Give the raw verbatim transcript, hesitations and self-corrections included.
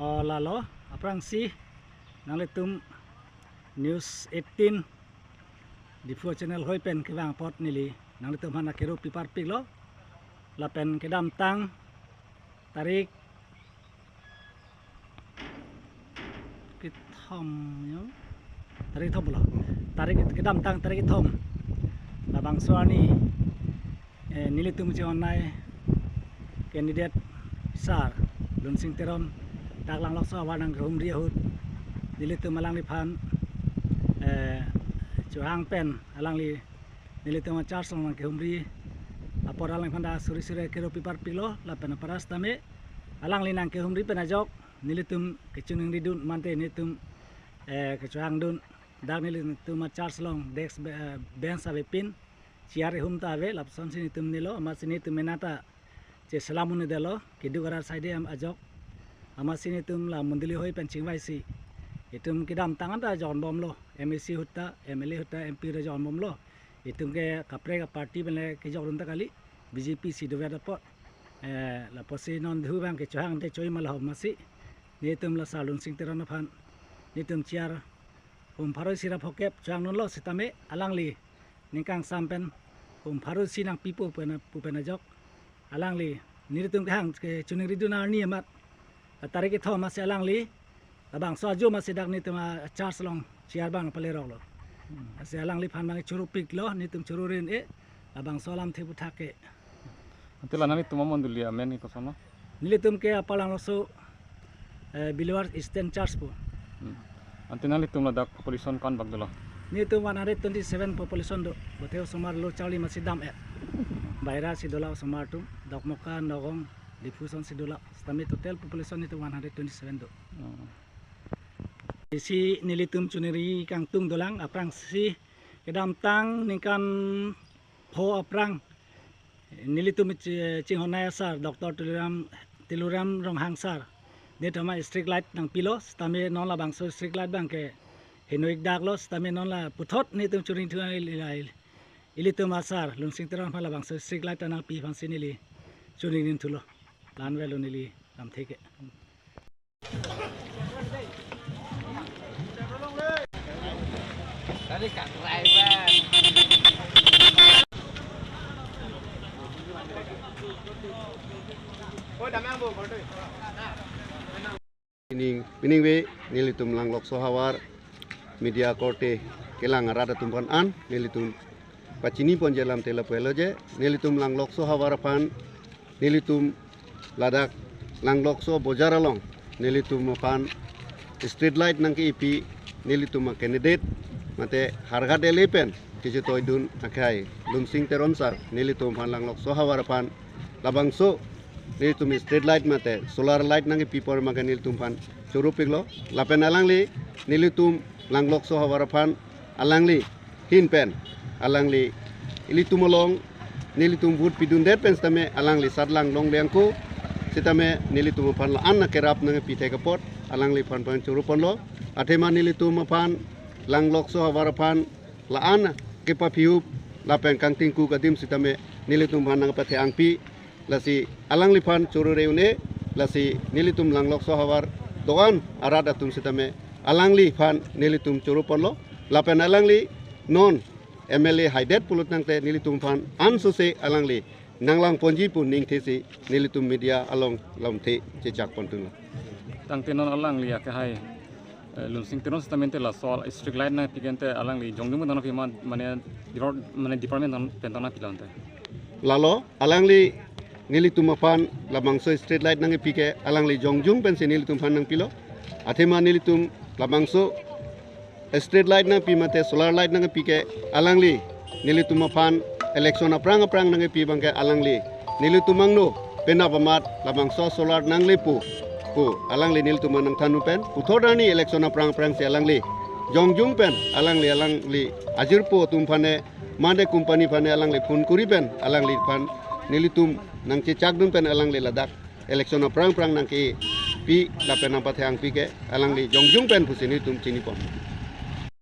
O lalo, aphrangsi nanglitum News eighteen Diphu channel hoi pen kevang apot neli nanglitum aphan akero piparpiklo. Lapen kedamtang tarik kethom, yo. Tarik kethom lo. Tarik kedamtang tarik kethom. Labangso arni, eh, nelitum chongnai candidate sir Lunsing Teron dak Langlokso ahavar nangkehumri ahut nelitum alangliphan, eh, chohang pen alangli nelitum a-church along nangkehumri apor alangliphan dak suri suri akero piparpiklo. Lapen apara sitame alangli nangkehumri pen ajok nelitum kechoningridun mate nelitum, eh, kechohangdun. Dak nelitum a-church along desk be-, eh, bench avepin, chair ehum ta ave, lapusonsi nelitum nilo, amatsi nelitum mena ta cheselam un-edetlo, keduk arat side am ajok. Amatsi nelitum la mondoli hoi pen chingvaisi itum kedamtang anta jonbomlo, M A C ahut ta, M L A ahut ta, M P ahut ta jonbomlo. Itum ke kaprek a-party pen le kejokdun ta kali, B J P si dover apot. Eh, lapusi non thu abang kechohang te choi ma laho amatsi nelitum la sir Lunsing Teron aphan nelitum chair hum pharo isi ra phokep chohangdunlo, sitame alangli ning kangsam pen hum pharo isi nangpipo pu pen, pu pen ajok alangli nelitum kehang kechoningridun arni amat, tarik kethom amatsi alangli labangso ajo amatsi dak nelitum a-church along chair abang paleroklo. Amatsi alangliphan abang choropiklo, nelitum choro un-e, labangso alamthe aphuthak ke. Ante la nanglitum amondoli amen ke koson ma? Nelitum ke Upper Langlokso, eh, Believer Eastern Church pu. Hmm. Ante nanglitum ladak population ko-an bak dolo? Nelitum one hundred twenty-seven population do. Bote osomar lo charli amatsi dam-et. Baira si dola osomar atum, Dokmoka, Nagaon, Diphu asonsi dola. Sitame total population nelitum one hundred twenty-seven do. Hmm. Isi nelitum choningri kangtung dolang, aphrangsi kedamtang ningkan pho aphrang nelitum chi-, chinghonnei a-sir Doctor Tuliram, Tuliram Ronghang sir, netum a-street light nangpilo, sitame non labangso street light abang ke heno-ik daklo, sitame non la puthot netum choningri thu ili-, ili-, ilitum a-sir Lunsing Teron aphan labangso street light ta nangpi aphansi neli choningri thulo. La-an avelo neli lamthe ke. Pining, pining ave nelitum Langlokso ahavar media korte kelang arat atum aphan an nelitum pachini ponji alamthe lapu helo je, nelitum Langlokso ahavar aphan nelitum ladak Langlokso bojar along nelitum aphan street light nangke-ipi nelitum a-candidate mate Howraghat L A pen kechetoidun akhai Lunsing Teron sir nelitum aphan Langlokso ahavar aphan labangso nelitum street light mate solar light nangkepi apor abang ke nelitum aphan choropiklo. Lapen alangli nelitum Langlokso ahavar aphan alangli ahin pen alangli ilitum along nelitum vote pidundet pen sitame alangli satlang longle angko, sitame nelitum aphan la-an akerap nangpi thek apot alangliphan phan choroponlo. Athema nelitum aphan Langlokso ahavar aphan la-an kepaphihup lapen kangtingkuk adim sitame nelitum aphan nangpathe-angpi. Lasi alangliphan choro un-e, lasi nelitum Langlokso ahavar do-an arat atum sitame alangliphan nelitum choroponlo. Lapen alangli non M L A haidet pulo tangte nelitum aphan ansose alangli nanglang ponji pu ningthesi nelitum media along lamthe chechak pontunlo. Tangte non alangli akehai Eh, Lunsing Teron sitamente laso street light nangpi ke ante alangli jongjung pen nangpi ma, mane depart-, mane department tang-, pen tang nangpilo ante? Lalo, alangli nelitum aphan labangso street light nangpi ke alangli jongjung pensi nelitum aphan nangpilo. Athema nelitum labangso street light nangpi mate solar light nangpi ke alangli nelitum aphan election aphrang aphrang nangpi abang ke alangli nelitum angno penap amat labangso solar nangle pu pu alangli nelitum nangthan pen puthot arni election aphrang aphrangsi alangli jongjung pen alangli alangli ajirpo atum aphan ne mane company aphan ne alangli phone kori pen alangli aphan nelitum nangchechakdun pen alangli ladak election aphrang aphrang nangkepi lapen nangpathangpi ke alangli jongjung pen pusi nelitum chinipon.